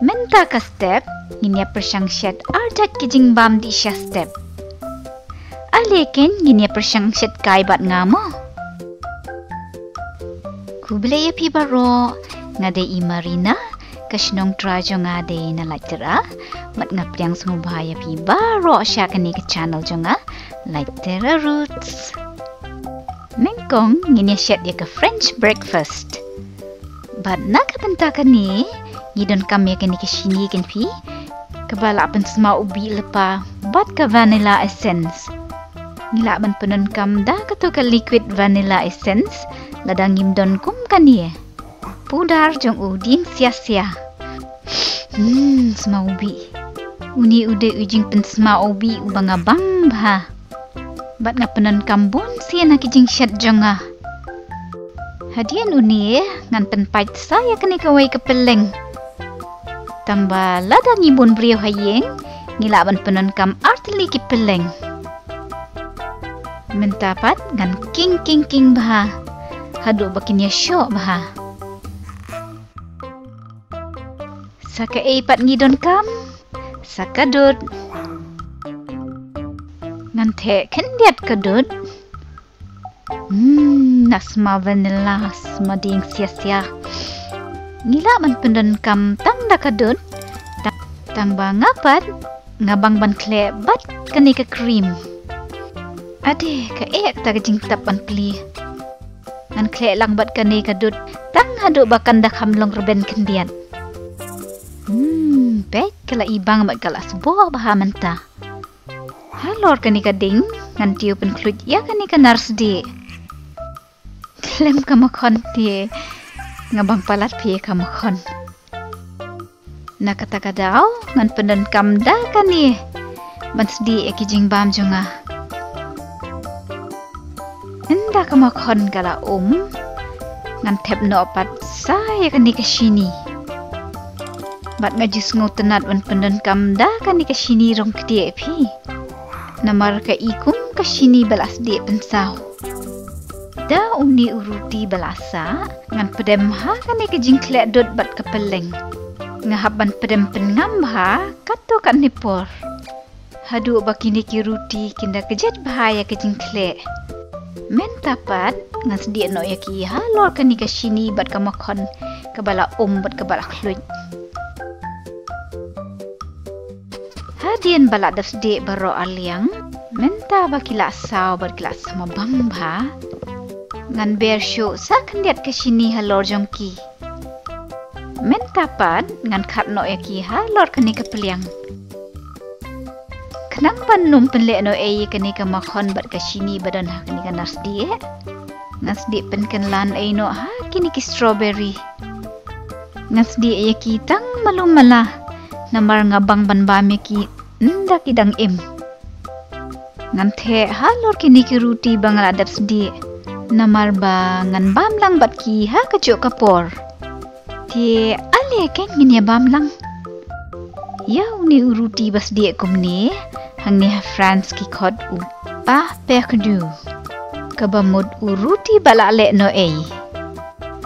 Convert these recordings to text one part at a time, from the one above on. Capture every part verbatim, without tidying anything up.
Mynta ka step ngin ïa pyrshang shet arjat ki jingbam dih sha step. Ale kein ngin ïa pyrshang shet kai bad nga mo. Khublei ïa phi baroh, nga dei i Marina, ka shnong trai jong nga dei na Laityra, bad nga pdiang sngewbha ïa phi baroh sha kane ka channel jong nga, Laityra Roots. Nyngkong ngin ïa shet ïa ka French breakfast. Bad na ka bynta kane ngi donkam ïa kane ka shini kein phi, kaba la pynsma u bih lypa bad ka vanilla essence. Ngi lah ban pyndonkam da kato ka liquid vanilla essence lada ngim don kum kane. Pudar jong u dieng sia sia. Hmm, sma u bih. Une u dei u jingpynsma u bih uba nga bang bha. Bad nga pyndonkam bun sien ha ki jingshet jong nga. Hadien une ngan pynpait sa ïa kane kawei ka pylleng. Tang ba lada ngi bun briew ha ïing, ngi lah ban pyndonkam artylli ki pylleng. Mynta pat ngan king king king bha haduh ba kin ïa shoh bha. Sa kaei pat ngi donkam? Sa ka dud. Ngan theh khyndiat ka dud. Hmm, na sma vanilla, sma dieng sia sia. Ngi lah ban pyndonkam tang da ka dud. Tang, tang ba nga pat nga bang ban khleh bad kane ka cream. Ade, kaei kata ka jingtap ban plie. Ngan khleh lang bad kane ka dud tang haduh ba kan da kham long rben khyndiat. Hmm, peit ka la i bang bad ka la sboh bha mynta. Halor kane ka ding ngan tiew pynkhluit ïa kane ka nar sdieh. Khlem ka makhon te, nga bang palat phi ka makhon. Na kata ka daw ngan pyndonkam da kane ban sdieh ïa ki jingbam jong nga. Ynda ka makhon ka la um, ngan thep noh pat sa ïa kane ka shini. Bad nga ju sngewtynnat ban pyndonkam da kane ka shini rong ktieh phi. Namar ka i kum ka shini ba la sdieh pynsaw. Da une u ruti ba la sah, ngan pdem ha kane ka jingkhleh dud bad ka pylleng. Nga hap ban pdem pynngam bha katto katne por. Haduh ba kine ki ruti kin da kjat bha ïa ka jingkhleh. Mynta pat ngan sdieh noh ïa ki halor kane ka shini bad ka makhon kaba la um bad kaba la khluit. Hadien ba la dep sdieh baroh arliang, mynta ba ki la saw bad ki la sma bang bha, ngan ber shuh sa khyndiat ka shini halor jong ki. Mynta pat ngan khat noh ïa ki halor kane ka pliang. Khnang ban ym pynleh noh ei ïa kane ka makhon bad ka shini ba don ha kane ka nar sdieh, ngan sdieh pynkylla ei noh ha kine ki strawberry. Ngan sdieh ïa ki tang malu mala, namar nga bang ban bam ïa ki ynda ki dang im. Ngan theh halor kine ki ruti ba nga la dep sdieh, namar ba ngan bam lang bad ki ha kajuh ka por. Te ale kein ngin ïa bam lang. Ïa une u ruti ba sdieh kumne, hangne ha France ki khot u pain perdu. Kaba mut u ruti ba la leh noh ei.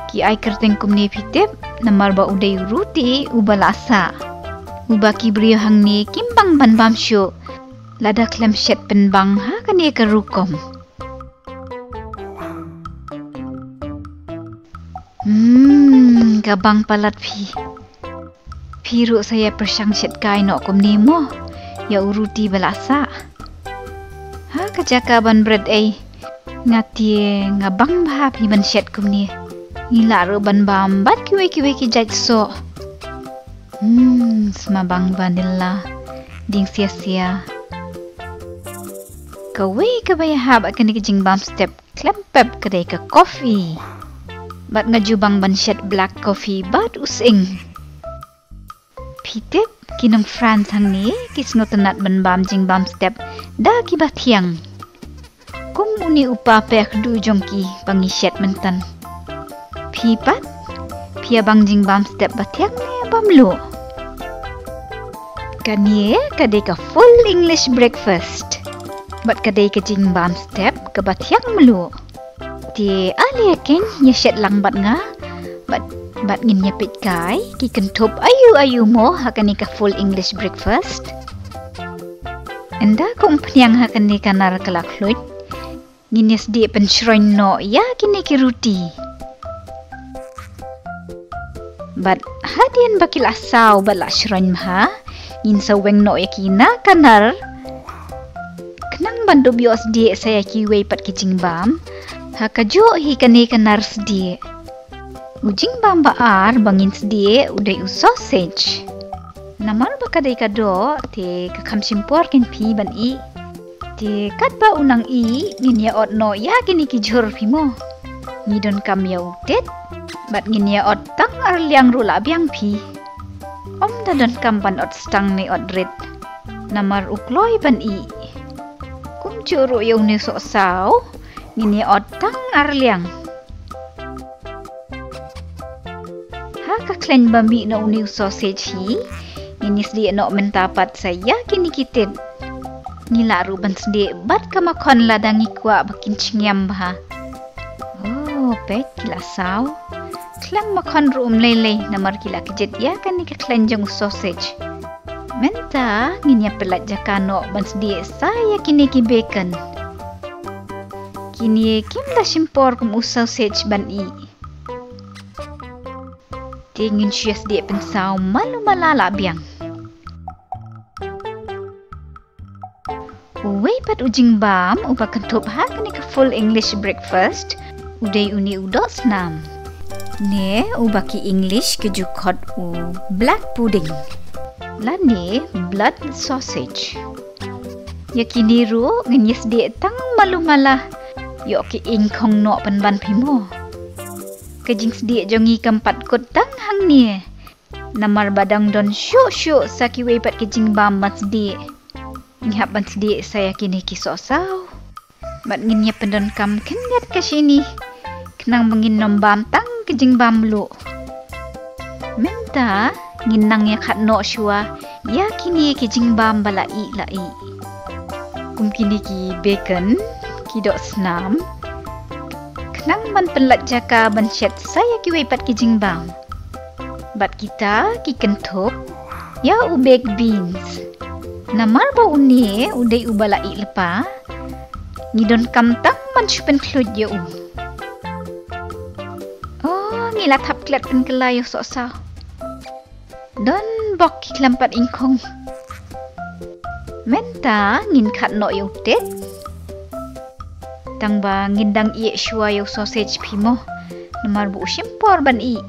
Ki ai kyrteng kumne phi tip, namar ba u dei u ruti uba la sah. Uba ki briew hangne kim bang ban bam shuh lada khlem shet pynbang ha kane ka rukom. Hmm, ka bang palat phi. Phi ruh sa ïa pyrshang shet kai noh kumne mo ïa u ruti ba la sah. Ha ka jaka ban bret ei, nga te nga bang bha phi ban shet kumne. Ngi lah ruh ban bam bad kiwei kiwei ki jait soh. Hmm, sma bang vanilla, dieng sia sia. Kawei kaba ïahap ha kane ka jingbam step khlem pep ka dei ka coffee. Bad nga ju bang ban shet black coffee bad u sying. Phi tip, ki nong France hangne ki sngewtynnat ban bam jingbam step da kiba thiang. Kum une u pain perdu jong ki ba ngi shet mynta. Phi pat, phi ïa bang jingbam step ba thiang ne bam luh? Kane ka dei ka full English breakfast. Bad ka dei ka jingbam step kaba thiang mluh. Te ale kein ïa shet lang bad nga, bad Bad ngin ïa peit kai ki kynthup aïu aïu mo ha kane ka full English breakfast. Ynda ka umphniang ha kane ka nar ka la khluit, ngin ïa sdieh pynshroiñ noh ïa kine ki ruti. Bad hadien ba ki la saw bad la shroiñ bha, ngin sa weng noh ïa ki na ka nar. Khnang ban dup ïoh sdieh sa ïa kiwei pat ki jingbam ha kajuh hi kane ka nar sdieh. U jingbam ba ar ba ngin sdieh u dei u sausage. Namar ba ka dei ka doh te ka kham shim por kein phi ban ih. Te katba u nang ih ngin ïa ot noh ïa kine ki jhur phi mo. Ngi donkam ïa u tit bad ngin ïa ot tang ar liang ruh la biang phi. Ym da donkam ban ot stang ne ot rit. Namar u kloi ban ih. Kumjuh ruh ïa une u sohsaw ngin ïa ot tang ar liang. Ha ka khleiñ ba mih na une u sausage hi, ngin ïa sdieh noh mynta pat sa ïa kine ki tit. Ngi lah ruh ban sdieh bad ka makhon lada ngi kwah ba kin shngiam bha. Oh, peit ki la saw. Khlem makhon ruh um lei lei namar ki la kjit ïa kane ka khleiñ jong u sausage. Mynta ngin ïa pyllait jaka noh ban sdieh sa ïa kine ki bacon. Kine kim da shim por kum u sausage ban ih. Te ngin shu ïa sdieh pynsaw malu mala la biang. Uwei pat u jingbam uba kynthup ha kane ka full English breakfast u dei une u doh snam. Ne uba ki English ki ju khot u black pudding lane blood sausage. Ïa kine ruh ngin ïa sdieh tang malu mala. Ïoh ki ingkhong noh pynban phi mo. Ka jingsdieh jong ngi kam pat kut tang hangne. Namar ba dang don shuh shuh sa kiwei pat ki jingbam ban sdieh. Ngi hap ban sdieh sa ïa kine ki sohsaw. Bad ngin ïa pyndonkam khyndiat ka shini. Khnang ba ngin nym bam tang ki jingbam luh. Mynta ngin nang ïa khat noh shuwa ïa kine ki jingbam ba la ih la ih. Kum kine ki bacon, ki doh snam. Khnang ban pynlait jaka ban shet sa ïa kiwei pat ki jingbam. Bad kita ki kynthup ïa u baked beans. Namar ba une u dei uba la ih lypa. Ngi donkam tang ban shu pynkhluit ïa u. Oh, ngi la thap klet pynkylla ïa u sohsaw. Don bok ki khlem pat ingkhong. Mynta ngin khat noh ïa u tit. Tang ba ngin dang ih shuwa ïa u sausage phi mo. Namar ba u shim por ban ih.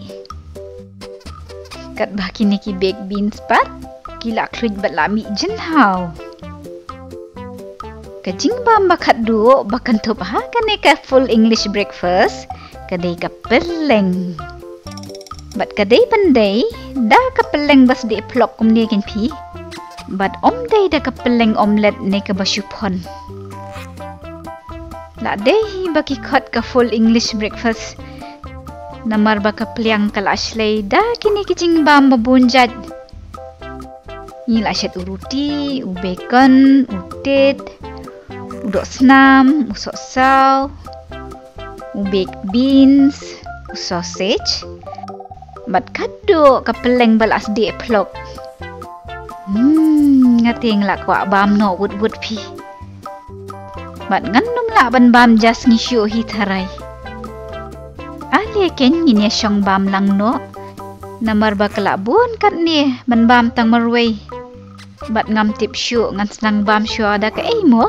Katba kine ki baked beans pat ki la khluit bad la mih jynhaw. Ka jingbam ba khatduh ba kynthup ha kane ka full English breakfast ka dei ka pylleng. Bad ka dei ban dei da ka pylleng ba sdieh phlok kumne kein phi. Bad ym dei da ka pylleng omelette ne kaba shu phon. La dei hi ba ki khot ka full English breakfast. Namar ba ka pliang ka la shlei da kine ki jingbam ba bun jait. Ngi la shet u ruti, u bacon, u tit, u doh snam, u sohsaw, u baked beans, u sausage. Bad khatduh ka pylleng ba la sdieh phlok. Hmm, nga te nga la kwah bam noh wut wut phi. Bad ngan nym lah ban bam ja sngi shuh hi tharai. Ale kein ngin ïa shong bam lang noh. Namar ba ka la bun katne ban bam tang marwei. Bad ngam tip shuh ngan sdang bam shuwa da kaei mo.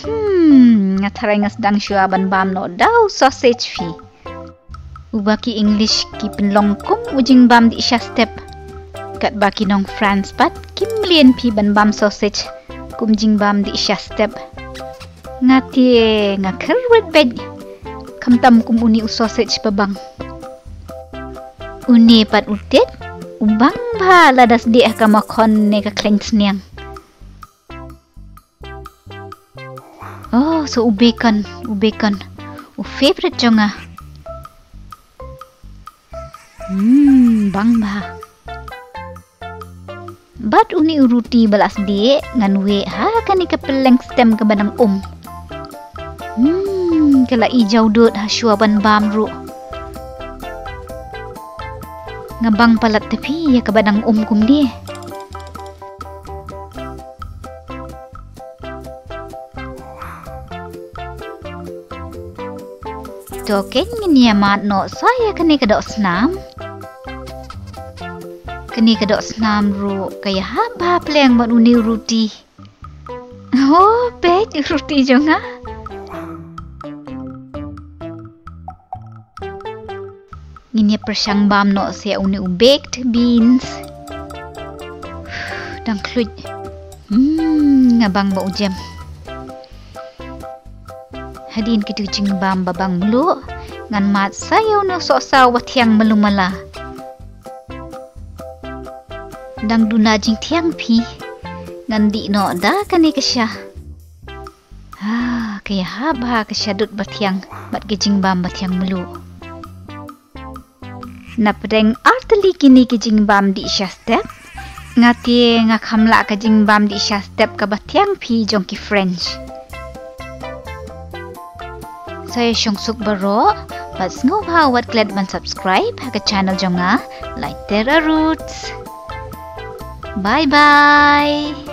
Hmm, nga tharai nga sdang shuwa ban bam noh da u sausage phi. Uba ki English ki pynlong kum u jingbam dih sha step. Katba ki nong France pat kim mlien phi ban bam sausage kum jingbam dih sha step. Nga te nga kyrwit beit. Khamtam kum une u sausage ba bang. Une pat u tit u bang bha lada sdieh ha ka makhon ne ka khleiñ sniang. Oh, so u bacon, u bacon. U favorite jong nga. Hmm, bang bha. Bad une u ruti ba la sdieh ngan weh ha kane ka pylleng stem kaba dang um. Hmm, ka la i jaw dud ha shuwa ban bam ruh. Nga bang palat te phi ïa kaba dang um kumne. To kein ngin ïa mad noh sa ïa kane ka doh snam. Kane ka doh snam ruh ka ïahap bha pleng bad une u ruti. Oh, peit u ruti jong nga. Ngin ïa pyrshang bam noh sa ïa une u baked beans. Dang khluit. Hmm, nga bang ba u jem. Hadien kito jingbam ba bang mluh, ngan mad sa ïa une u sohsaw ba thiang malu mala. Dang duna jingthiang phi. Ngan dih noh da kane ka sha. Ha, ka ïahap bha ka sha dud ba thiang bad ka jingbam ba thiang mluh. Na pdeng artylli kine ki jingbam dih sha step, nga te nga kham lah ka jingbam dih sha step kaba thiang phi jong ki French. Sa ïa shong suk baroh bad sngewbha wat klet ban subscribe ha ka channel jong nga, Laitera Roots. Bye bye.